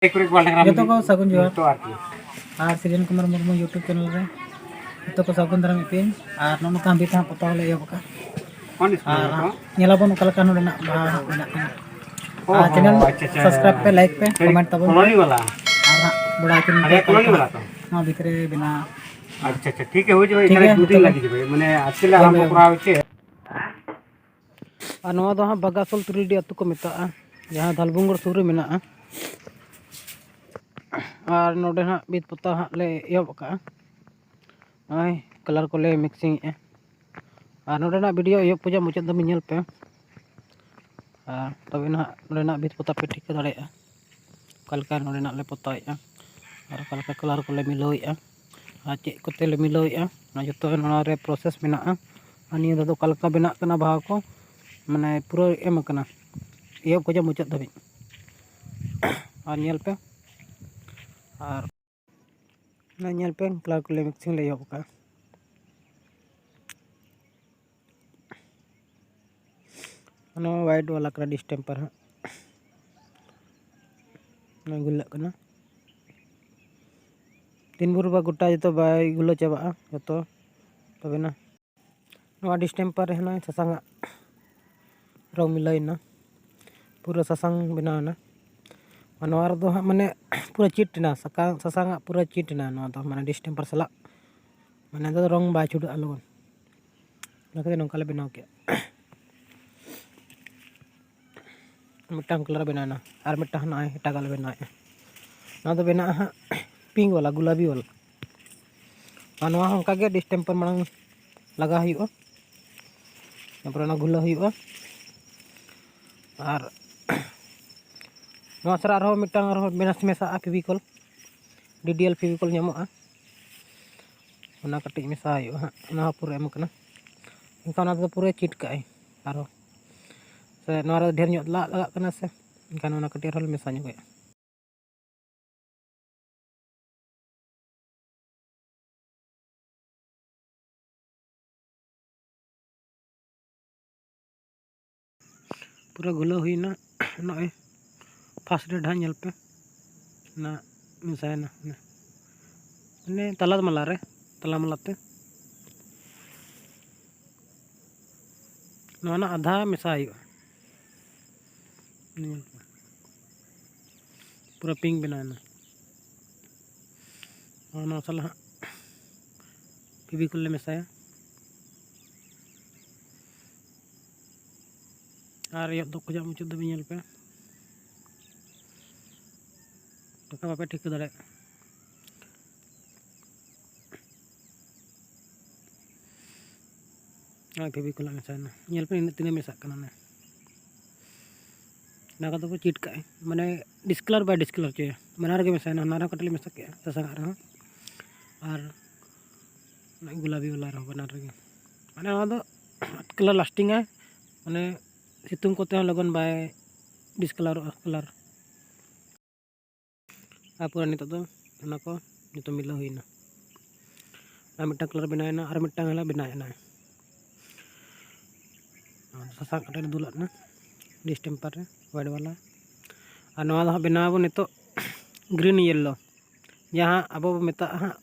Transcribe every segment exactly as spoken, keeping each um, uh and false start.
ᱡᱚᱛᱚ ᱠᱚ ᱥᱟᱹᱜᱩᱱ ᱡᱚᱦᱟᱨ᱾ ᱡᱚᱛᱚ ᱟᱨᱠᱤ᱾ ᱟᱨ ᱥᱤᱨᱡᱚᱱ ᱠᱩᱢᱟᱨ ᱢᱩᱨᱢᱩ YouTube channel ᱨᱮ ᱡᱚᱛᱚ ᱠᱚ ᱥᱟᱹᱜᱩᱱ ᱫᱟᱨᱟᱢᱮᱫ ᱯᱮᱭᱟᱹᱧ᱾ ᱟᱨ ᱱᱚᱜᱼᱚ ᱱᱚᱝᱠᱟ ᱵᱷᱤᱛ ᱦᱟᱸᱜ ᱯᱚᱛᱟᱣ ᱞᱮ ᱮᱦᱚᱵ ᱟᱠᱟᱫᱼᱟ᱾ ᱚᱱ ᱥᱠᱩᱞ ᱟᱨ ᱨᱮ ᱛᱚ? ᱦᱟᱸᱜ ᱧᱮᱞᱟᱵᱚᱱ ᱚᱠᱟ ᱞᱮᱠᱟ ᱱᱚᱰᱮᱱᱟᱜ ᱵᱟᱦᱟ ᱦᱟᱸᱜ ᱵᱮᱱᱟᱜ ᱠᱟᱱᱟ᱾ ᱚ ᱟᱨ ᱦᱚᱸ, channel ᱟᱪᱪᱷᱟ, ᱟᱪᱪᱷᱟ᱾ subscribe ᱯᱮ, like ᱯᱮ, ᱥᱟᱹᱨᱤ comment ᱛᱟᱵᱚᱱ ᱯᱮ᱾ ᱠᱚᱞᱚᱱᱤ ᱵᱟᱞᱟ? ᱟᱨ ᱦᱟᱸᱜ ᱵᱟᱲᱟᱭ ᱦᱚᱪᱚ ᱟᱞᱮᱭᱟᱜ ᱠᱚᱞᱚᱱᱤ ᱵᱟᱞᱟ ᱛᱚ? ᱱᱚᱣᱟ ᱵᱷᱤᱛ ᱨᱮ ᱵᱮᱱᱟᱣ᱾ ᱟᱪᱪᱷᱟ, ᱟᱪᱪᱷᱟ, ᱴᱷᱤᱠ ᱦᱮ, ᱦᱳᱭ ᱡᱟᱵᱮ, ᱴᱷᱤᱠ ᱦᱮ, ᱮᱠᱟᱞᱮ ᱫᱩ ᱫᱤᱱ ᱡᱚᱛᱚ ᱞᱟᱜᱤ ᱡᱟᱵᱮ, ᱢᱟᱱᱮ ᱟᱡᱠᱮ ᱞᱮ ᱟᱨᱟᱢᱵᱷᱚ ᱠᱚᱨᱟᱣ ᱦᱚᱪᱚᱭᱟ᱾ ᱟᱨ ᱱᱚᱣᱟ ᱫᱚ ᱦᱟᱸᱜ ᱵᱟᱜᱟᱥᱚᱞ ᱛᱩᱨᱤᱰᱤ ᱟᱹᱛᱩ ᱠᱚ ᱢᱮᱛᱟᱜᱼᱟ, ᱡᱟᱦᱟᱸ ᱫᱷᱟᱞᱵᱷᱩᱝᱜᱚᱲ ᱥᱩᱨ ᱨᱮ ᱢᱮᱱᱟᱜᱼᱟ᱾ ᱟᱨ ᱱᱚᱰᱮ ᱦᱟᱸᱜ ᱵᱷᱤᱛ ᱯᱚᱛᱟᱣ ᱦᱟᱸᱜ ᱞᱮ ᱮᱦᱚᱵ ᱟᱠᱟᱜᱼᱟ᱾ ᱱᱚᱜᱼᱚᱭ colour ᱠᱚᱞᱮ mixing ᱮᱫᱼᱟ᱾ ᱟᱨ ᱱᱚᱰᱮᱱᱟᱜ video ᱮᱦᱚᱵ ᱠᱷᱚᱱᱟᱜ ᱢᱩᱪᱟᱹᱫ ᱫᱷᱟᱹᱵᱤᱡ ᱧᱮᱞ ᱯᱮ᱾ ᱟᱨ ᱛᱚᱵᱮ ᱱᱟᱦᱟᱜ ᱱᱚᱰᱮᱱᱟᱜ ᱵᱷᱤᱛ ᱯᱚᱛᱟᱣ ᱯᱮ ᱴᱷᱤᱠᱟᱹ ᱫᱟᱲᱮᱭᱟᱜᱼᱟ, ᱚᱠᱟ ᱞᱮᱠᱟ ᱱᱚᱰᱮᱱᱟᱜ ᱞᱮ ᱯᱚᱛᱟᱣᱮᱫᱼᱟ ᱟᱨ ᱚᱠᱟ ᱞᱮᱠᱟ colour ᱠᱚᱞᱮ ᱢᱤᱞᱟᱹᱣᱮᱫᱼᱟ ᱟᱨ ᱪᱮᱫ ᱠᱚᱛᱮ ᱞᱮ ᱢᱤᱞᱟᱹᱣᱮᱫᱼᱟ, ᱚᱱᱟ ᱡᱚᱛᱚ ᱱᱚᱣᱟ ᱨᱮ process ᱢᱮᱱᱟᱜᱼᱟ᱾ ᱟᱨ ᱱᱤᱭᱟᱹ ᱫᱷᱟᱣ ᱫᱚ ᱚᱠᱟ ᱞᱮᱠᱟ ᱵᱮᱱᱟᱜ ᱠᱟᱱᱟ ᱵᱟᱦᱟ ᱠᱚ, ᱢᱟᱱᱮ ᱯᱩᱨᱟᱹ ᱮᱢ ᱟᱠᱟᱱᱟ ᱮᱦᱚᱵ ᱠᱷᱚᱱᱟᱜ ᱢᱩᱪᱟᱹᱫ ᱫᱷᱟᱹᱵᱤᱡ᱾ ᱟᱨ ᱧᱮᱞ ᱯᱮ, ᱚᱱᱟ ᱧᱮᱞ ᱯᱮ, colour ᱠᱚᱞᱮ mixing ᱞᱮ ᱮᱦᱚᱵ ᱟᱠᱟᱫᱼᱟ᱾ ᱚᱱᱟ white ᱵᱟᱞᱟ ᱠᱟᱱᱟ distemper ᱦᱟᱸᱜ, ᱚᱱᱟ ᱜᱩᱞᱟᱹᱜ ᱠᱟᱱᱟ᱾ ᱛᱤᱱ ᱵᱷᱳᱨ ᱵᱟ ᱜᱚᱴᱟ ᱡᱚᱛᱚ ᱵᱟᱭ ᱜᱩᱞᱟᱹ ᱪᱟᱵᱟᱜᱼᱟ ᱡᱚᱛᱚ, ᱛᱚᱵᱮᱱᱟ᱾ ᱱᱚᱣᱟ distemper ᱨᱮ ᱱᱚᱜᱼᱚᱭ ᱥᱟᱥᱟᱝᱟᱜ ᱨᱚᱝ ᱢᱤᱞᱟᱹᱣᱮᱱᱟ, ᱯᱩᱨᱟᱹ ᱥᱟᱥᱟᱝ ᱵᱮᱱᱟᱣᱮᱱᱟ᱾ ᱟᱨ ᱱᱚᱣᱟ ᱨᱮᱫᱚ ᱦᱟᱸᱜ ᱢᱟᱱᱮ ᱯᱩᱨᱟᱹ ᱪᱤᱴ ᱮᱱᱟ, ᱥᱟᱠᱟ-, ᱥᱟᱥᱟᱝᱟᱜ ᱯᱩᱨᱟᱹ ᱪᱤᱴ ᱮᱱᱟ ᱱᱚᱣᱟ ᱫᱚ, ᱢᱟᱱᱮ distemper ᱥᱟᱞᱟᱜ, ᱢᱟᱱᱮ ᱫᱚ ᱨᱚᱝ ᱵᱟᱭ ᱪᱷᱩᱰᱟᱹᱜᱼᱟ ᱞᱚᱜᱚᱱ᱾ ᱚᱱᱟ ᱠᱷᱟᱹᱛᱤᱨ ᱱᱚᱝᱠᱟ ᱞᱮ ᱵᱮᱱᱟᱣ ᱠᱮᱫᱼᱟ᱾ ᱢᱤᱫᱴᱟᱝ colour ᱵᱮᱱᱟᱣᱮᱱᱟ, ᱟᱨ ᱢᱤᱫᱴᱟᱝ ᱱᱚᱜᱼᱚᱭ ᱮᱴᱟᱜᱟᱜ ᱞᱮ ᱵᱮᱱᱟᱣᱮᱫᱼᱟ᱾ ᱱᱚᱣᱟ ᱫᱚ ᱵᱮᱱᱟᱜᱼᱟ ᱦᱟᱸᱜ pink ᱵᱟᱞᱟ, ᱜᱩᱞᱟᱵᱤ ᱵᱟᱞᱟ᱾ ᱟᱨ ᱱᱚᱣᱟ ᱦᱚᱸ ᱚᱱᱠᱟᱜᱮ distemper ᱢᱟᱲᱟᱝ ᱞᱟᱜᱟᱣ ᱦᱩᱭᱩᱜᱼᱟ, ᱛᱟᱨᱯᱚᱨᱮ ᱚᱱᱟ ᱜᱩᱞᱟᱹ ᱦᱩᱭᱩᱜᱼᱟ᱾ ᱟᱨ ᱱᱚᱣᱟ ᱥᱟᱨ ᱟᱨᱦᱚᱸ ᱢᱤᱫᱴᱟᱝ ᱟᱨᱦᱚᱸ ᱢᱮᱥ-, ᱢᱮᱥᱟᱜᱼᱟ Fevicol, D D L Fevicol ᱧᱟᱢᱚᱜᱼᱟ, ᱚᱱᱟ ᱠᱟᱹᱴᱤᱡ ᱢᱮᱥᱟ ᱦᱩᱭᱩᱜᱼᱟ ᱦᱟᱸᱜ᱾ ᱚᱱᱟ ᱦᱚᱸ ᱯᱩᱨᱟᱹ ᱮᱢ ᱠᱟᱱᱟ, ᱮᱱᱠᱷᱟᱱ ᱚᱱᱟ ᱛᱮᱫᱚ ᱯᱩᱨᱟᱹ ᱪᱤᱴ ᱠᱟᱜᱼᱟᱭ᱾ ᱟᱨᱦᱚᱸ ᱥᱮ ᱱᱚᱣᱟ ᱨᱮ ᱰᱷᱮᱨ ᱧᱚᱜ ᱫᱟᱜ ᱞᱟᱜᱟᱜ ᱠᱟᱱᱟ ᱥᱮ, ᱮᱱᱠᱷᱟᱱ ᱚᱱᱟ ᱠᱟᱹᱴᱤᱡ ᱟᱨᱦᱚᱸ ᱞᱮ ᱢᱮᱥᱟ ᱧᱚᱜ ᱮᱫᱼᱟ᱾ ᱯᱩᱨᱟᱹ ᱜᱩᱞᱟᱹᱣ ᱦᱩᱭᱱᱟ᱾ ᱱᱚᱜᱼᱚᱭ first ᱨᱮ ᱦᱟᱸᱜ ᱧᱮᱞ ᱯᱮ, ᱚᱱᱟ ᱢᱮᱥᱟᱭᱮᱱᱟ᱾ ᱚᱱᱮ ᱛᱟᱞᱟ ᱢᱟᱞᱟ ᱨᱮ, ᱛᱟᱞᱟ ᱢᱟᱞᱟ ᱛᱮ ᱱᱚᱣᱟ ᱨᱮᱱᱟᱜ ᱟᱫᱷᱟ ᱢᱮᱥᱟ ᱦᱩᱭᱩᱜᱼᱟ᱾ ᱯᱩᱨᱟᱹ ᱯᱤᱝᱠ ᱵᱮᱱᱟᱣᱮᱱᱟ᱾ ᱟᱨ ᱱᱚᱣᱟ ᱥᱟᱞᱟᱜ ᱦᱟᱸᱜ ᱯᱷᱮᱵᱤᱠᱚᱞ ᱞᱮ ᱢᱮᱥᱟᱭᱟ᱾ ᱟᱨ ᱮᱦᱚᱵ ᱫᱚ ᱠᱷᱚᱱᱟᱜ ᱢᱩᱪᱟᱹᱫ ᱫᱷᱟᱹᱵᱤᱡ ᱧᱮᱞ ᱯᱮ᱾ ᱴᱟᱠᱟ ᱵᱟᱯᱮ ᱴᱷᱤᱠᱟᱹ ᱫᱟᱲᱮᱭᱟᱜᱼᱟ᱾ ᱟᱨ ᱯᱷᱮᱵᱤᱠᱚᱞ ᱢᱮᱥᱟᱭᱮᱱᱟ᱾ ᱧᱮᱞ ᱯᱮ ᱱᱤᱱᱟᱹᱜ ᱛᱤᱱᱟᱹᱜ ᱢᱮᱥᱟᱜ ᱠᱟᱱᱟ᱾ ᱚᱱᱟ ᱚᱱᱟ ᱠᱚᱫᱚ ᱠᱚ ᱪᱤᱴ ᱠᱟᱜᱼᱟ, ᱢᱟᱱᱮ ᱰᱤᱥᱠᱟᱞᱟᱨ ᱵᱟᱭ ᱰᱤᱥᱠᱟᱞᱟᱨ ᱦᱚᱪᱚᱭᱟ᱾ ᱵᱟᱱᱟᱨ ᱜᱮ ᱢᱮᱥᱟᱭᱮᱱᱟ, ᱚᱱᱟ ᱨᱮᱦᱚᱸ ᱠᱟᱹᱴᱤᱡ ᱞᱮ ᱢᱮᱥᱟ ᱠᱮᱜᱼᱟ ᱥᱟᱥᱟᱝᱟᱜ ᱨᱮᱦᱚᱸ, ᱟᱨ ᱚᱱᱟ ᱜᱩᱞᱟᱵᱤ ᱵᱟᱞᱟ ᱨᱮᱦᱚᱸ, ᱵᱟᱱᱟᱨ ᱨᱮᱜᱮ᱾ ᱢᱟᱱᱮ ᱚᱱᱟ ᱫᱚ ᱠᱟᱞᱟᱨ ᱞᱟᱥᱴᱤᱝ ᱟᱭ, ᱢᱟᱱᱮ ᱥᱤᱛᱩᱝ ᱠᱚᱛᱮ ᱦᱚᱸ ᱞᱚᱜᱚᱱ ᱵᱟᱭ ᱰᱤᱥᱠᱟᱞᱟᱨᱚᱜᱼᱟ ᱠᱟᱞᱟᱨ᱾ ᱛᱟᱨᱯᱚᱨᱮ ᱱᱤᱛᱚᱜ ᱫᱚ ᱚᱱᱟ ᱠᱚ ᱡᱚᱛᱚ ᱢᱤᱞᱟᱹᱣ ᱦᱩᱭᱱᱟ᱾ ᱟᱨ ᱢᱤᱫᱴᱟᱝ ᱠᱟᱞᱟᱨ ᱵᱮᱱᱟᱣ ᱮᱱᱟ, ᱟᱨ ᱢᱤᱫᱴᱟᱝ ᱦᱚᱸᱞᱮ ᱵᱮᱱᱟᱣ ᱮᱱᱟ᱾ ᱟᱨ ᱥᱟᱥᱟᱝ ᱠᱟᱹᱴᱤᱡ ᱞᱮ ᱫᱩᱞᱟᱜ ᱮᱱᱟ ᱰᱤᱥᱴᱮᱢᱯᱟᱨ ᱨᱮ, ᱦᱳᱣᱟᱭᱤᱴ ᱵᱟᱞᱟ᱾ ᱟᱨ ᱱᱚᱣᱟ ᱫᱚ ᱦᱟᱸᱜ ᱵᱮᱱᱟᱣ ᱟᱵᱚ ᱱᱤᱛᱚᱜ ᱜᱨᱤᱱ ᱭᱮᱞᱳ, ᱡᱟᱦᱟᱸ ᱟᱵᱚ ᱵᱚ ᱢᱮᱛᱟᱜᱼᱟ ᱦᱟᱸᱜ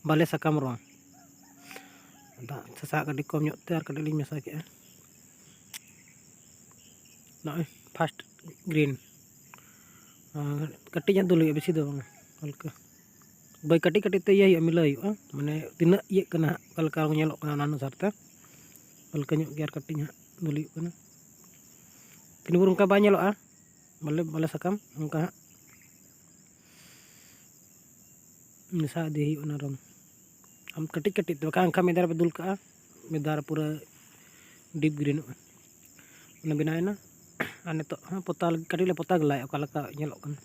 ᱵᱟᱞᱮ ᱥᱟᱠᱟᱢ ᱨᱚᱝ᱾ ᱟᱫᱚ ᱥᱟᱥᱟᱝ ᱠᱟᱹᱴᱤᱡ ᱠᱚᱢ ᱧᱚᱜ ᱛᱮ ᱟᱨ ᱠᱟᱹᱴᱤᱡ ᱞᱤᱧ ᱢᱮᱥᱟ ᱠᱮᱜᱼᱟ᱾ ᱱᱚᱜᱼᱚᱭ ᱯᱷᱟᱥᱴ ᱜᱨᱤᱱ᱾ ᱟᱨ ᱠᱟᱹᱴᱤᱡ ᱦᱟᱸᱜ ᱫᱩᱞ ᱦᱩᱭᱩᱜᱼᱟ, ᱵᱮᱥᱤ ᱫᱚ ᱵᱟᱝᱟ, ᱦᱟᱞᱠᱟ᱾ ᱵᱟᱹᱭ ᱠᱟᱹᱴᱤᱡ ᱠᱟᱹᱴᱤᱡ ᱛᱮ ᱤᱭᱟᱹ ᱦᱩᱭᱩᱜᱼᱟ, ᱢᱤᱞᱟᱹᱣ ᱦᱩᱭᱩᱜᱼᱟ, ᱢᱟᱱᱮ ᱛᱤᱱᱟᱹᱜ ᱤᱭᱟᱹᱜ ᱠᱟᱱᱟ ᱦᱟᱸᱜ, ᱚᱠᱟ ᱞᱮᱠᱟ ᱧᱮᱞᱚᱜ ᱠᱟᱱᱟ ᱚᱱᱟ ᱚᱱᱩᱥᱟᱨ ᱛᱮ᱾ ᱦᱟᱞᱠᱟ ᱧᱚᱜ ᱜᱮ ᱟᱨ ᱠᱟᱹᱴᱤᱡ ᱦᱟᱸᱜ ᱫᱩᱞ ᱦᱩᱭᱩᱜ ᱠᱟᱱᱟ᱾ ᱛᱤᱱ ᱵᱷᱳᱨ ᱚᱱᱠᱟ ᱵᱟᱭ ᱧᱮᱞᱚᱜᱼᱟ, ᱵᱚᱞᱮ ᱵᱟᱞᱮ ᱥᱟᱠᱟᱢ ᱚᱱᱠᱟ ᱦᱟᱸᱜ ᱢᱮᱥᱟ ᱤᱫᱤ ᱦᱩᱭᱩᱜᱼᱟ ᱚᱱᱟ ᱨᱚᱝ᱾ ᱟᱢ ᱠᱟᱹᱴᱤᱡ ᱠᱟᱹᱴᱤᱡ ᱛᱮ, ᱵᱟᱠᱷᱟᱱ ᱮᱱᱠᱷᱟᱱ ᱢᱤᱫ ᱫᱷᱟᱣ ᱨᱮ ᱯᱮ ᱫᱩᱞ ᱠᱟᱜᱼᱟ, ᱢᱤᱫ ᱫᱷᱟᱣ ᱨᱮ ᱯᱩᱨᱟᱹ ᱰᱤᱯ ᱜᱨᱤᱱᱚᱜᱼᱟ᱾ ᱚᱱᱟ ᱵᱮᱱᱟᱣᱮᱱᱟ᱾ ᱟᱨ ᱱᱤᱛᱚᱜ ᱦᱚᱸ ᱯᱚᱛᱟᱣ ᱞᱟᱹᱜᱤᱫ ᱠᱟᱹᱴᱤᱡ ᱞᱮ ᱯᱚᱛᱟᱣ ᱜᱮᱞᱟᱭᱟ, ᱚᱠᱟ ᱞᱮᱠᱟ ᱧᱮᱞᱚᱜ ᱠᱟᱱᱟ᱾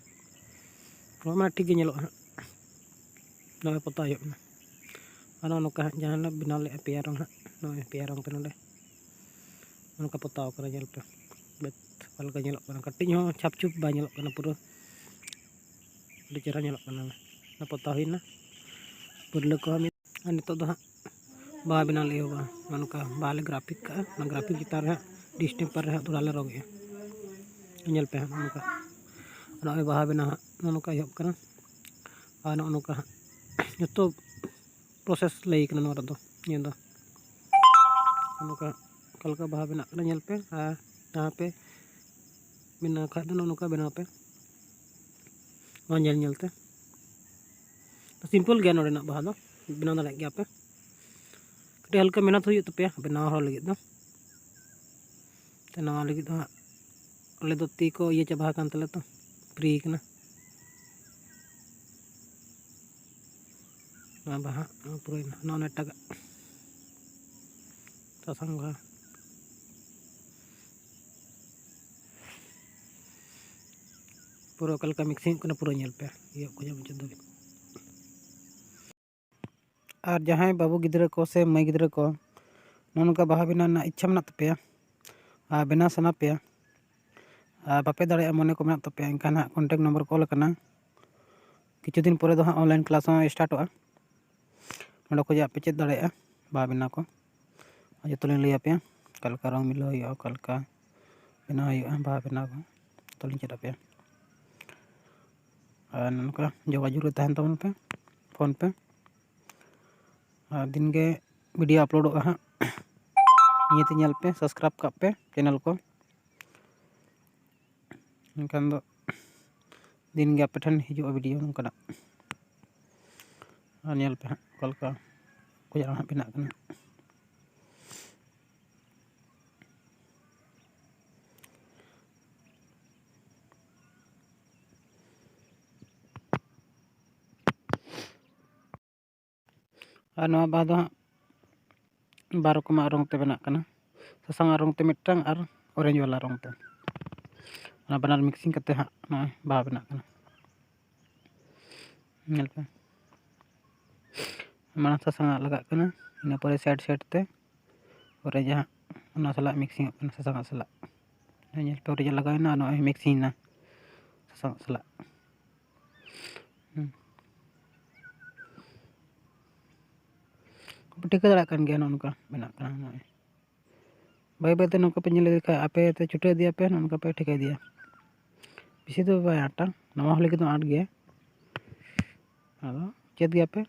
ᱱᱚᱣᱟ ᱢᱟ ᱴᱷᱤᱠ ᱜᱮ ᱧᱮᱞᱚᱜᱼᱟ ᱦᱟᱸᱜ᱾ ᱱᱚᱜᱼᱚᱭ ᱯᱚᱛᱟᱣ ᱦᱩᱭᱩᱜ ᱠᱟᱱᱟ᱾ ᱟᱨ ᱱᱚᱜᱼᱚ ᱱᱚᱝᱠᱟ ᱦᱟᱸᱜ ᱡᱟᱦᱟᱸ ᱞᱮ ᱵᱮᱱᱟᱣ ᱞᱮᱫᱼᱟ ᱯᱮᱭᱟ ᱨᱚᱝ ᱦᱟᱸᱜ, ᱱᱚᱜᱼᱚᱭ ᱯᱮᱭᱟ ᱨᱚᱝ ᱛᱮ ᱱᱚᱰᱮ ᱱᱚᱝᱠᱟ ᱯᱚᱛᱟᱣ ᱠᱟᱱᱟ, ᱧᱮᱞ ᱯᱮ᱾ ᱵᱮᱥ ᱚᱠᱟ ᱞᱮᱠᱟ ᱧᱮᱞᱚᱜ ᱠᱟᱱᱟ, ᱠᱟᱹᱴᱤᱡ ᱦᱚᱸ ᱪᱷᱟᱯ ᱪᱷᱩᱯ ᱵᱟᱭ ᱧᱮᱞᱚᱜ ᱠᱟᱱᱟ, ᱯᱩᱨᱟᱹ ᱟᱹᱰᱤ ᱪᱮᱦᱨᱟ ᱧᱮᱞᱚᱜ ᱠᱟᱱᱟ᱾ ᱚᱱᱟ ᱯᱚᱛᱟᱣ ᱦᱩᱭᱱᱟ, ᱯᱩᱨᱞᱟᱹ ᱠᱚᱦᱚᱸ ᱢᱤᱫ᱾ ᱟᱨ ᱱᱤᱛᱚᱜ ᱫᱚ ᱦᱟᱸᱜ ᱵᱟᱦᱟ ᱵᱮᱱᱟᱣ ᱞᱮ ᱮᱦᱚᱵᱟ᱾ ᱱᱚᱜᱼᱚ ᱱᱚᱝᱠᱟ ᱵᱟᱦᱟ ᱞᱮ ᱜᱨᱟᱯᱷᱤᱠ ᱠᱟᱜᱼᱟ, ᱚᱱᱟ ᱜᱨᱟᱯᱷᱤᱠ ᱪᱮᱛᱟᱱ ᱨᱮ ᱦᱟᱸᱜ ᱰᱤᱥᱴᱮᱢᱯᱟᱨ ᱨᱮ ᱦᱟᱸᱜ ᱛᱷᱚᱲᱟ ᱞᱮ ᱨᱚᱝ ᱮᱜᱼᱟ᱾ ᱧᱮᱞ ᱯᱮ ᱦᱟᱸᱜ ᱱᱚᱜᱼᱚ ᱱᱚᱝᱠᱟ᱾ ᱱᱚᱜᱼᱚᱭ ᱵᱟᱦᱟ ᱵᱮᱱᱟᱣ ᱦᱟᱸᱜ ᱱᱚᱜᱼᱚ ᱱᱚᱝᱠᱟ ᱮᱦᱚᱵ ᱠᱟᱱᱟ᱾ ᱟᱨ ᱱᱚᱜᱼᱚ ᱱᱚᱝᱠᱟ ᱦᱟᱸᱜ ᱡᱚᱛᱚ process ᱞᱟᱹᱭ ᱠᱟᱱᱟ ᱱᱚᱣᱟ ᱨᱮᱫᱚ᱾ ᱱᱤᱭᱟᱹ ᱫᱚ ᱱᱚᱜᱼᱚ ᱱᱚᱝᱠᱟ ᱚᱠᱟ ᱞᱮᱠᱟ ᱵᱟᱦᱟ ᱵᱮᱱᱟᱜ ᱠᱟᱱᱟ ᱧᱮᱞ ᱯᱮ, ᱟᱨ ᱡᱟᱦᱟᱸ ᱯᱮ ᱵᱮᱱᱟᱣ ᱠᱷᱟᱡ ᱫᱚ ᱱᱚᱜᱼᱚ ᱱᱚᱝᱠᱟ ᱵᱮᱱᱟᱣ ᱯᱮ᱾ ᱱᱚᱣᱟ ᱧᱮᱞ ᱧᱮᱞ ᱛᱮ simple ᱜᱮᱭᱟ ᱱᱚᱰᱮᱱᱟᱜ ᱵᱟᱦᱟ ᱫᱚ, ᱵᱮᱱᱟᱣ ᱫᱟᱲᱮᱭᱟᱜ ᱜᱮᱭᱟ ᱯᱮ᱾ ᱠᱟᱹᱴᱤᱡ ᱦᱟᱞᱠᱟ ᱢᱮᱦᱱᱚᱛ ᱦᱩᱭᱩᱜ ᱛᱟᱯᱮᱭᱟ ᱵᱮᱱᱟᱣ ᱦᱚᱲ ᱞᱟᱹᱜᱤᱫ ᱫᱚ᱾ ᱛᱚ ᱱᱚᱣᱟ ᱞᱟᱹᱜᱤᱫ ᱫᱚ ᱦᱟᱸᱜ ᱟᱞᱮ ᱫᱚ ᱛᱤ ᱠᱚ ᱤᱭᱟᱹ ᱪᱟᱵᱟ ᱟᱠᱟᱱ ᱛᱟᱞᱮ ᱛᱚ, free ᱠᱟᱱᱟ᱾ ᱱᱚᱣᱟ ᱵᱟᱦᱟ ᱯᱩᱨᱟᱹᱭᱮᱱᱟ, ᱱᱚᱜᱼᱚ ᱱᱚᱣᱟ ᱮᱴᱟᱜᱟᱜ ᱥᱟᱥᱟᱝ ᱵᱟᱦᱟ᱾ ᱯᱩᱨᱟᱹ ᱚᱠᱟ ᱞᱮᱠᱟ mixing ᱦᱩᱭᱩᱜ ᱠᱟᱱᱟ, ᱯᱩᱨᱟᱹ ᱧᱮᱞ ᱯᱮ, ᱮᱦᱚᱵ ᱠᱷᱚᱱᱟᱜ ᱢᱩᱪᱟᱹᱫ ᱫᱷᱟᱹᱵᱤᱡ᱾ ᱟᱨ ᱡᱟᱦᱟᱸᱭ ᱵᱟᱹᱵᱩ ᱜᱤᱫᱽᱨᱟᱹ ᱠᱚ ᱥᱮ ᱢᱟᱹᱭ ᱜᱤᱫᱽᱨᱟᱹ ᱠᱚ ᱱᱚᱜᱼᱚ ᱱᱚᱝᱠᱟ ᱵᱟᱦᱟ ᱵᱮᱱᱟᱣ ᱨᱮᱱᱟᱜ ᱤᱪᱪᱷᱟ ᱢᱮᱱᱟᱜ ᱛᱟᱯᱮᱭᱟ ᱟᱨ ᱵᱮᱱᱟᱣ ᱥᱟᱱᱟ ᱯᱮᱭᱟ ᱟᱨ ᱵᱟᱯᱮ ᱫᱟᱲᱮᱭᱟᱜᱼᱟ, ᱢᱚᱱᱮ ᱠᱚ ᱢᱮᱱᱟᱜ ᱛᱟᱯᱮᱭᱟ, ᱮᱱᱠᱷᱟᱱ ᱦᱟᱸᱜ contact number ᱠᱚᱞ ᱟᱠᱟᱱᱟ᱾ ᱠᱤᱪᱷᱩ ᱫᱤᱱ ᱯᱚᱨᱮ ᱫᱚ ᱦᱟᱸᱜ online class ᱦᱚᱸ startᱚᱜᱼᱟ᱾ ᱱᱚᱸᱰᱮ ᱠᱷᱚᱱᱟᱜ ᱯᱮ ᱪᱮᱫ ᱫᱟᱲᱮᱭᱟᱜᱼᱟ ᱵᱟᱦᱟ ᱵᱮᱱᱟᱣ ᱠᱚ᱾ ᱟᱨ ᱡᱚᱛᱚ ᱞᱤᱧ ᱞᱟᱹᱭ ᱟᱯᱮᱭᱟ, ᱚᱠᱟ ᱞᱮᱠᱟ ᱨᱚᱝ ᱢᱤᱞᱟᱹᱣ ᱦᱩᱭᱩᱜᱼᱟ, ᱚᱠᱟ ᱞᱮᱠᱟ ᱵᱮᱱᱟᱣ ᱦᱩᱭᱩᱜᱼᱟ ᱵᱟᱦᱟ ᱵᱮᱱᱟᱣ ᱠᱚ, ᱡᱚᱛᱚ ᱞᱤᱧ ᱪᱮᱫ ᱟᱯᱮᱭᱟ᱾ ᱟᱨ ᱱᱚᱝᱠᱟ ᱡᱳᱜᱟᱡᱳᱜᱽ ᱨᱮ ᱛᱟᱦᱮᱱ ᱛᱟᱵᱚᱱ ᱯᱮ, ᱯᱷᱳᱱ ᱯᱮ᱾ ᱟᱨ ᱫᱤᱱ ᱜᱮ video ᱟᱯᱞᱳᱰᱚᱜᱼᱟ ᱦᱟᱸᱜ, ᱱᱤᱭᱟᱹᱛᱮ ᱧᱮᱞ ᱯᱮ, subscribe ᱠᱟᱜ ᱯᱮ channel ᱠᱚ᱾ ᱮᱱᱠᱷᱟᱱ ᱫᱚ ᱫᱤᱱ ᱜᱮ ᱟᱯᱮ ᱴᱷᱮᱱ ᱦᱤᱡᱩᱜᱼᱟ video ᱱᱚᱝᱠᱟᱱᱟᱜ᱾ ᱟᱨ ᱧᱮᱞ ᱯᱮ ᱦᱟᱸᱜ ᱚᱠᱟ ᱞᱮᱠᱟ ᱚᱠᱚᱭᱟᱜ ᱦᱟᱸᱜ ᱵᱮᱱᱟᱜ ᱠᱟᱱᱟ᱾ ᱟᱨ ᱱᱚᱣᱟ ᱵᱟᱦᱟ ᱫᱚ ᱦᱟᱸᱜ ᱵᱟᱨ ᱨᱚᱠᱚᱢᱟᱜ ᱨᱚᱝ ᱛᱮ ᱵᱮᱱᱟᱜ ᱠᱟᱱᱟ, ᱥᱟᱥᱟᱝ ᱟᱜ ᱨᱚᱝ ᱛᱮ ᱢᱤᱫᱴᱟᱝ ᱟᱨ orange ᱵᱟᱞᱟ ᱨᱚᱝ ᱛᱮ᱾ ᱚᱱᱟ ᱵᱟᱱᱟᱨ mixing ᱠᱟᱛᱮ ᱦᱟᱸᱜ ᱱᱚᱜᱼᱚᱭ ᱵᱟᱦᱟ ᱵᱮᱱᱟᱜ ᱠᱟᱱᱟ᱾ ᱧᱮᱞ ᱯᱮ, ᱢᱟᱲᱟᱝ ᱥᱟᱥᱟᱝ ᱟᱜ ᱞᱟᱜᱟᱜ ᱠᱟᱱᱟ, ᱤᱱᱟᱹ ᱯᱚᱨᱮ side side ᱛᱮ ᱯᱚᱨᱮ ᱡᱟᱦᱟᱸ ᱚᱱᱟ ᱥᱟᱞᱟᱜ mixing ᱚᱜ ᱠᱟᱱᱟ, ᱥᱟᱥᱟᱝ ᱟᱜ ᱥᱟᱞᱟᱜ᱾ ᱧᱮᱞ ᱯᱮ, ᱚᱨᱤᱡᱤᱱᱟᱞ ᱞᱟᱜᱟᱣ ᱮᱱᱟ, ᱟᱨ ᱱᱚᱜᱼᱚᱭ mixing ᱮᱱᱟ ᱥᱟᱥᱟᱝ ᱟᱜ ᱥᱟᱞᱟᱜ᱾ ᱦᱩᱸ᱾ ᱴᱷᱤᱠᱟᱹ ᱫᱟᱲᱮᱭᱟᱜ ᱠᱟᱱ ᱜᱮᱭᱟ, ᱱᱚᱜᱼᱚ ᱱᱚᱝᱠᱟ ᱵᱮᱱᱟᱜ ᱠᱟᱱᱟ ᱱᱚᱜᱼᱚᱭ᱾ ᱵᱟᱹᱭ ᱵᱟᱹᱭ ᱛᱮ ᱱᱚᱝᱠᱟ ᱯᱮ ᱧᱮᱞ ᱤᱫᱤ ᱠᱷᱟᱱ, ᱟᱯᱮ ᱛᱮ ᱪᱷᱩᱴᱟᱹᱣ ᱤᱫᱤᱭᱟᱯᱮ, ᱱᱚᱜᱼᱚ ᱱᱚᱝᱠᱟ ᱯᱮ ᱴᱷᱤᱠᱟᱹ ᱤᱫᱤᱭᱟ᱾ ᱵᱮᱥᱤ ᱫᱚ ᱵᱟᱭ ᱟᱸᱴᱟ, ᱱᱟᱣᱟ ᱦᱚᱲ ᱞᱟᱹᱜᱤᱫ ᱫᱚ ᱟᱸᱴ ᱜᱮᱭᱟ᱾ ᱟᱫᱚ ᱪᱮᱫ ᱜᱮᱭᱟ ᱯᱮ,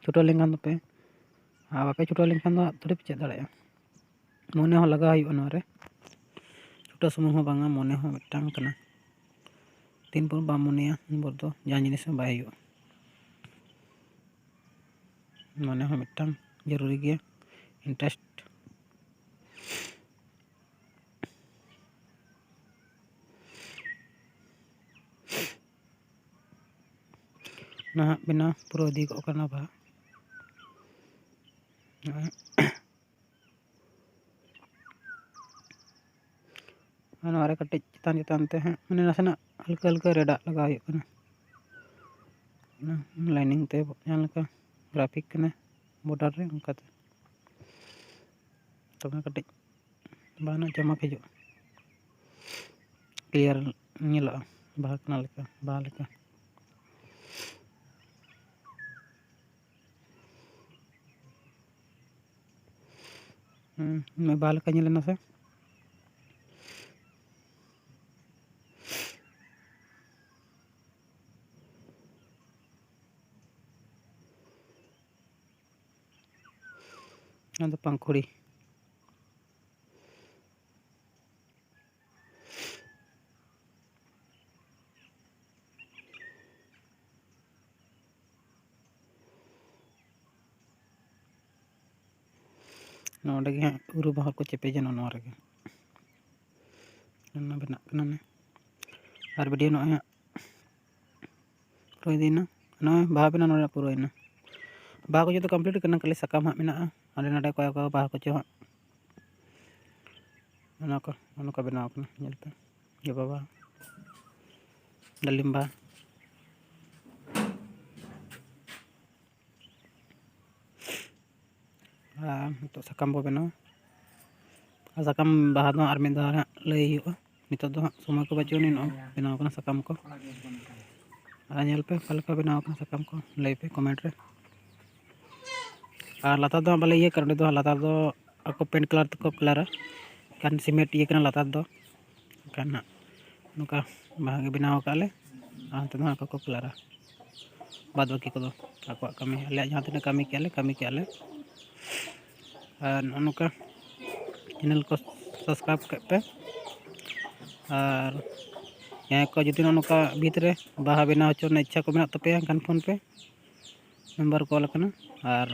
ᱪᱷᱩᱴᱟᱹᱣ ᱞᱮᱱᱠᱷᱟᱱ ᱫᱚᱯᱮ, ᱟᱨ ᱵᱟᱯᱮ ᱪᱷᱩᱴᱟᱹᱣ ᱞᱮᱱᱠᱷᱟᱱ ᱫᱚ ᱦᱟᱸᱜ ᱛᱷᱚᱲᱤ ᱯᱮ ᱪᱮᱫ ᱫᱟᱲᱮᱭᱟᱜᱼᱟ᱾ ᱢᱚᱱᱮ ᱦᱚᱸ ᱞᱟᱜᱟᱣ ᱦᱩᱭᱩᱜᱼᱟ ᱱᱚᱣᱟ ᱨᱮ᱾ ᱪᱷᱩᱴᱟᱹᱣ ᱥᱩᱢᱩᱝ ᱦᱚᱸ ᱵᱟᱝᱟ, ᱢᱚᱱᱮ ᱦᱚᱸ ᱢᱤᱫᱴᱟᱝ ᱠᱟᱱᱟ᱾ ᱛᱤᱱ ᱵᱷᱳᱨ ᱵᱟᱢ ᱢᱚᱱᱮᱭᱟ, ᱩᱱ ᱵᱷᱳᱨ ᱫᱚ ᱡᱟᱦᱟᱸ ᱡᱤᱱᱤᱥ ᱦᱚᱸ ᱵᱟᱭ ᱦᱩᱭᱩᱜᱼᱟ᱾ ᱢᱚᱱᱮ ᱦᱚᱸ ᱢᱤᱫᱴᱟᱝ ᱡᱟᱹᱨᱩᱨᱤ ᱜᱮᱭᱟ, interest᱾ ᱱᱟᱦᱟᱜ ᱵᱮᱱᱟᱣ ᱯᱩᱨᱟᱹᱣ ᱤᱫᱤ ᱠᱚᱜ ᱠᱟᱱᱟ ᱵᱟᱦᱟ᱾ ᱟᱨ ᱱᱚᱣᱟ ᱨᱮ ᱠᱟᱹᱴᱤᱡ ᱪᱮᱛᱟᱱ ᱪᱮᱛᱟᱱ ᱛᱮ ᱦᱟᱸᱜ, ᱢᱟᱱᱮ, ᱱᱟᱥᱮᱱᱟᱜ ᱦᱟᱞᱠᱟ ᱦᱟᱞᱠᱟ ᱨᱮᱰᱟᱜ ᱞᱟᱜᱟᱣ ᱦᱩᱭᱩᱜ ᱠᱟᱱᱟ᱾ ᱚᱱᱟ lining ᱛᱮ ᱡᱟᱦᱟᱸ ᱞᱮᱠᱟ graphic ᱠᱟᱱᱟ border ᱨᱮ, ᱚᱱᱠᱟᱛᱮ᱾ ᱛᱚᱵᱮ ᱠᱟᱹᱴᱤᱡ ᱵᱟᱦᱟ ᱨᱮᱱᱟᱜ ᱪᱚᱢᱚᱠ ᱦᱤᱡᱩᱜᱼᱟ, clear ᱧᱮᱞᱚᱜᱼᱟ, ᱵᱟᱦᱟ ᱠᱟᱱᱟ ᱞᱮᱠᱟ, ᱵᱟᱦᱟ ᱞᱮᱠᱟ᱾ ᱦᱩᱸ, ᱵᱟᱦᱟ ᱞᱮᱠᱟ ᱧᱮᱞ ᱮᱱᱟ ᱥᱮ? ᱚᱱᱟ ᱫᱚ ᱯᱟᱝᱠᱷᱩᱲᱤ᱾ ᱱᱚᱰᱮ ᱜᱮ ᱦᱟᱸᱜ ᱩᱨᱩ ᱵᱟᱦᱟ ᱠᱚ ᱪᱮᱯᱮᱡᱟ ᱱᱚᱜᱼᱚ ᱱᱚᱣᱟ ᱨᱮᱜᱮ᱾ ᱚᱱᱟ ᱵᱮᱱᱟᱜ ᱠᱟᱱᱟ ᱱᱮ᱾ ᱟᱨ video ᱱᱚᱜᱼᱚᱭ ᱦᱟᱸᱜ ᱯᱩᱨᱟᱹᱣ ᱤᱫᱤᱭᱮᱱᱟ᱾ ᱱᱚᱜᱼᱚᱭ ᱵᱟᱦᱟ ᱵᱮᱱᱟᱣ ᱱᱚᱰᱮ ᱯᱩᱨᱟᱹᱣᱮᱱᱟ᱾ ᱵᱟᱦᱟ ᱠᱚ ᱡᱚᱛᱚ complete ᱠᱟᱱᱟ, ᱠᱷᱟᱹᱞᱤ ᱥᱟᱠᱟᱢ ᱦᱟᱸᱜ ᱢᱮᱱᱟᱜᱼᱟ᱾ ᱦᱟᱸᱰᱮ ᱱᱟᱰᱮ ᱚᱠᱟ ᱚᱠᱟ ᱵᱟᱦᱟ ᱠᱚᱪᱚ ᱦᱟᱸᱜ᱾ ᱚᱱᱟ ᱠᱚ, ᱚᱱᱟ ᱠᱚ ᱵᱮᱱᱟᱣ ᱠᱟᱱᱟ, ᱧᱮᱞ ᱯᱮ᱾ ᱡᱚᱵᱟ ᱵᱟᱦᱟ, ᱰᱟᱹᱞᱤᱢ ᱵᱟᱦᱟ᱾ ᱟᱨ ᱱᱤᱛᱚᱜ ᱥᱟᱠᱟᱢ ᱵᱚ ᱵᱮᱱᱟᱣᱟ᱾ ᱟᱨ ᱥᱟᱠᱟᱢ ᱵᱟᱦᱟ ᱫᱚ ᱟᱨ ᱢᱤᱫ ᱫᱷᱟᱣ ᱦᱟᱸᱜ ᱞᱟᱹᱭ ᱦᱩᱭᱩᱜᱼᱟ᱾ ᱱᱤᱛᱚᱜ ᱫᱚ ᱦᱟᱸᱜ ᱥᱚᱢᱚᱭ ᱠᱚ ᱵᱟᱹᱪᱩᱜ ᱟᱹᱱᱤᱡ, ᱱᱚᱜᱼᱚᱭ ᱵᱮᱱᱟᱣ ᱠᱟᱱᱟ ᱥᱟᱠᱟᱢ ᱠᱚ᱾ ᱟᱨ ᱧᱮᱞ ᱯᱮ ᱚᱠᱟ ᱞᱮᱠᱟ ᱵᱮᱱᱟᱣ ᱠᱟᱱᱟ ᱥᱟᱠᱟᱢ ᱠᱚ, ᱞᱟᱹᱭ ᱯᱮ comment ᱨᱮ᱾ ᱟᱨ ᱞᱟᱛᱟᱨ ᱫᱚ ᱦᱟᱸᱜ ᱵᱟᱞᱮ ᱤᱭᱟᱹ ᱠᱟᱜᱼᱟ, ᱚᱸᱰᱮ ᱫᱚ ᱦᱟᱸᱜ ᱞᱟᱛᱟᱨ ᱫᱚ ᱟᱠᱚ paint colour ᱛᱮᱠᱚ colourᱟ᱾ ᱮᱱᱠᱷᱟᱱ cement ᱤᱭᱟᱹ ᱠᱟᱱᱟ ᱞᱟᱛᱟᱨ ᱫᱚ᱾ ᱮᱱᱠᱷᱟᱱ ᱦᱟᱸᱜ ᱱᱚᱝᱠᱟ ᱵᱟᱦᱟ ᱜᱮ ᱵᱮᱱᱟᱣ ᱟᱠᱟᱫ ᱞᱮ, ᱟᱨ ᱦᱟᱱᱛᱮ ᱫᱚ ᱦᱟᱸᱜ ᱟᱠᱚ ᱠᱚ ᱠᱟᱞᱟᱨᱟ᱾ ᱵᱟᱫ ᱵᱟᱹᱠᱤ ᱠᱚᱫᱚ ᱟᱠᱚᱣᱟᱜ ᱠᱟᱹᱢᱤ, ᱟᱞᱮᱭᱟᱜ ᱡᱟᱦᱟᱸ ᱛᱤᱱᱟᱹᱜ ᱠᱟᱹᱢᱤ ᱠᱮᱜᱼᱟ ᱞᱮ, ᱠᱟᱹᱢᱤ ᱠᱮᱜᱼᱟ ᱞᱮ᱾ ᱟᱨ ᱱᱚᱜᱼᱚ ᱱᱚᱝᱠᱟ ᱪᱮᱱᱮᱞ ᱠᱚ ᱥᱟᱵᱥᱠᱨᱟᱭᱤᱵ ᱠᱮᱫ ᱯᱮ᱾ ᱟᱨ ᱡᱟᱦᱟᱸᱭ ᱠᱚ ᱡᱩᱫᱤ ᱱᱚᱜᱼᱚ ᱱᱚᱝᱠᱟ ᱵᱷᱤᱛ ᱨᱮ ᱵᱟᱦᱟ ᱵᱮᱱᱟᱣ ᱦᱚᱪᱚ ᱨᱮᱱᱟᱜ ᱤᱪᱪᱷᱟ ᱠᱚ ᱢᱮᱱᱟᱜ ᱛᱟᱯᱮᱭᱟ, ᱮᱱᱠᱷᱟᱱ ᱯᱷᱳᱱ ᱯᱮ ᱱᱟᱢᱵᱟᱨ ᱠᱚ ᱚᱞ ᱟᱠᱟᱱᱟ᱾ ᱟᱨ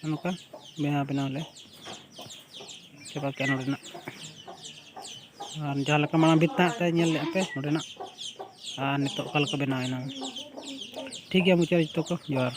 ᱱᱚᱝᱠᱟ ᱵᱮᱱᱟᱣ ᱵᱮᱱᱟᱣ ᱞᱮ ᱪᱟᱵᱟ ᱠᱮᱜᱼᱟ ᱱᱚᱰᱮᱱᱟᱜ᱾ ᱟᱨ ᱡᱟᱦᱟᱸ ᱞᱮᱠᱟ ᱢᱟᱲᱟᱝ ᱵᱷᱤᱛ ᱛᱟᱦᱮᱸᱫ ᱛᱮ ᱧᱮᱞ ᱞᱮᱫᱼᱟ ᱯᱮ ᱱᱚᱰᱮᱱᱟᱜ, ᱟᱨ ᱱᱤᱛᱚᱜ ᱚᱠᱟ ᱞᱮᱠᱟ ᱵᱮᱱᱟᱣ ᱮᱱᱟ᱾ ᱴᱷᱤᱠ ᱜᱮᱭᱟ, ᱢᱩᱪᱟᱹᱫ ᱡᱚᱛᱚ ᱠᱚ ᱡᱚᱦᱟᱨ᱾